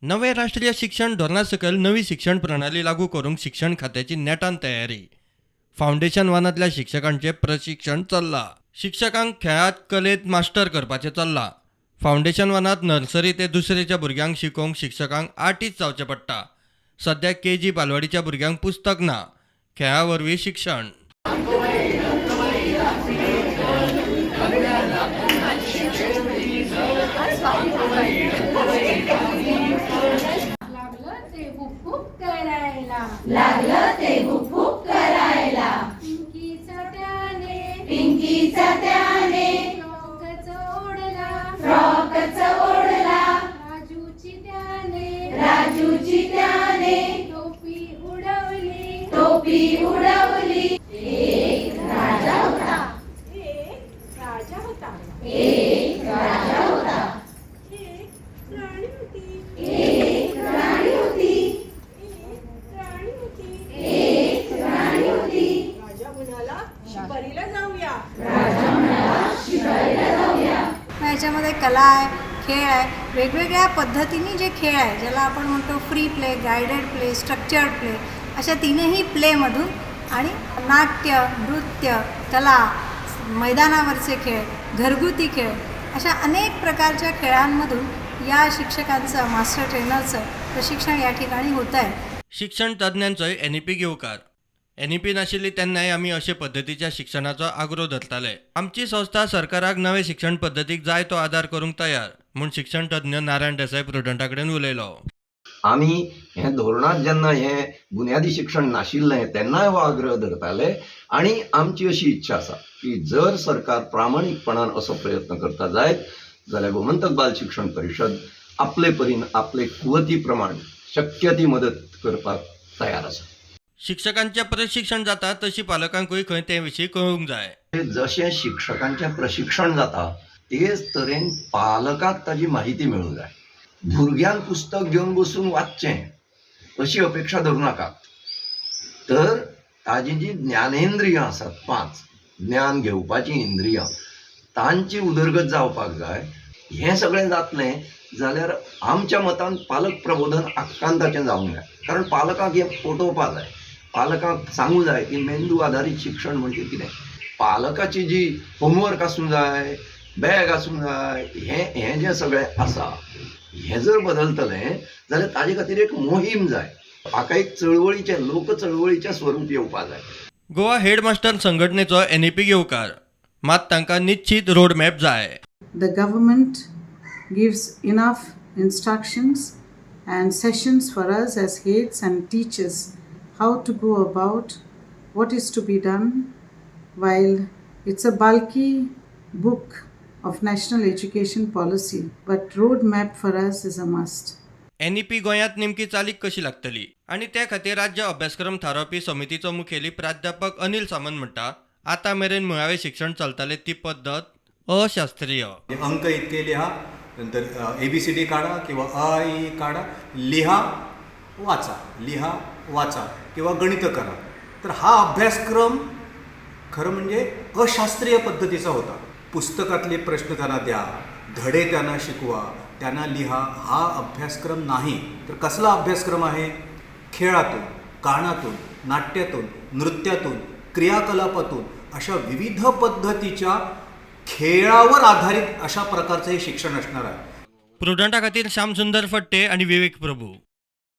नवे राष्ट्रीय शिक्षण धोरणा सकयल नवी शिक्षण प्रणाली लागू करूंक शिक्षण खात्याची नेटान तयारी. फावंडेशन वनांतल्या शिक्षकांचें प्रशिक्षण चल्लां. शिक्षकांक खेळांत, कलेंत मास्टर करपाचें चल्लां. फावंडेशन वनांत नर्सरी ते दुसरेच्या भुरग्यांक शिकोवंक शिक्षकांक आर्टिस्ट जावचें पडटा. सद्या केजी बालवाडीच्या भुरग्यांक पुस्तक ना. खेळा वरवीं शिक्षण. लागलं ते हुकहुक करायला. लागलं ते हुकहुक करायला. पिंकीचा त्याने पिंकीचा त्याने फ्रॉकच ओढला. फ्रॉकच ओढला. राजूची त्याने राजूची त्याने टोपी उडवली. टोपी उडवली. एक राजा होता. एक राजा होता. एक राजा होता. एक राणी होती. एक राणी होती. एक राणी होती. एक राणी होती. राजा म्हणाला, शिकारीला जाऊया. राजा म्हणाला, शिकारीला जाऊया. मग याच्यामध्ये कला आहे, खेळ आहे, वेगवेगळ्या पद्धतीने जे खेळ आहे, ज्याला आपण म्हणतो free play, guided play, structured play, अशा तीनही प्लेमधून आणि नाट्य, नृत्य, कला, मैदानावरचे खेळ, घरगुती खेळ, अशा अनेक प्रकारच्या खेळांमधून या शिक्षकांचं, मास्टर ट्रेनरचं प्रशिक्षण या ठिकाणी होत आहे. शिक्षण तज्ञांचोय एनईपीक येवकार. एनईपी नाशिल्ली तेन्नाय आमी अशे पद्दतीच्या शिक्षणाचो आग्रो धरताले. आमची संस्था सरकाराक नवे शिक्षण पद्दतीक जाय तो आदार करूंक तयार म्हूण शिक्षण तज्ञ नारायण देसाय प्रुडंटा कडेन उलयलो. आमी हें धोरणांत जेन्ना हें बुन्यादी शिक्षण नाशिल्लें तेन्नाय हो आग्रह धरताले आनी आमची अशी इच्छा आसा की जर सरकार प्रामाणीकपणान असो प्रयत्न करता जायत जाल्यार गोमंतक बाल शिक्षण परिशद आपले परीन, आपले कुवती प्रमाण शक्य ती मदत करपाक तयार आसा. शिक्षकांचें प्रशिक्षण जाता तशी पालकांकूय खंय ते विशीं कळूंक जाय. जशें शिक्षकांचें प्रशिक्षण जाता, तेच तरेन पालकाक ताजी माहिती मेळूंक जाय. भुरग्यान पुस्तक घेवन बसून वाचचें अशी अपेक्षा धरूं नाकात, तर ताजी जी ज्ञानेंद्रियां आसात, पांच ज्ञान घेवपाचीं इंद्रियां, तांची उदरगत जावपाक जाय. हें सगळें जातलें जाल्यार आमच्या मतान पालक प्रबोधन आकांताचें जावंक जाय, कारण पालकांक हें पटोवपा जाय, पालकांक सांगूं जाय की मेंदू आदारीत शिक्षण म्हणजे कितें. पालकाची जी होमवर्क आसूं जाय, बॅग आसूं जाय, हें हें जें सगळें आसा, हें जर बदलतलें जाल्यार ताजे खातीर एक मोहीम जाय. हाका एक चळवळीचें, लोक चळवळीचें स्वरूप येवपा जाय. गोवा हेडमास्टर संघटनेचो एनईपीक येवकार, मात तांकां निश्चीत रोड मॅप जाय. The government gives enough instructions and sessions for us as heads and teachers how to go about, what is to be done. While it's a bulky book of national education policy, but roadmap for us is a must. NEP गोंयांत नेमकी चालीक कशी लागतली आनी ते खातीर राज्य अभ्यासक्रम थारावपी समितीचो मुखेली प्राध्यापक अनिल सामंत म्हणटा, आतां मेरेन मुळावें शिक्षण चलतालें ती पद्दत अशास्त्रीय. म्हणजे अंक इतके लिहा, नंतर एबीसीडी काढा किंवा अ आ इ ई काढा, लिहा, वाचा, लिहा, वाचा किंवा गणितं करा. तर हा अभ्यासक्रम खरं म्हणजे अशास्त्रीय पद्धतीचा होता. पुस्तकातले प्रश्न त्यांना द्या, धडे त्यांना शिकवा, त्यांना लिहा, हा अभ्यासक्रम नाही. तर कसला अभ्यासक्रम आहे? खेळातून, गाण्यातून, नाट्यातून, नृत्यातून, क्रियाकलापातून, अशा विविध पद्धतीच्या खेळावर आधारित अशा प्रकारचं हे शिक्षण असणार आहे. प्रुडंटा खातीर श्यामसुंदर फट्टे आनी विवेक प्रभू.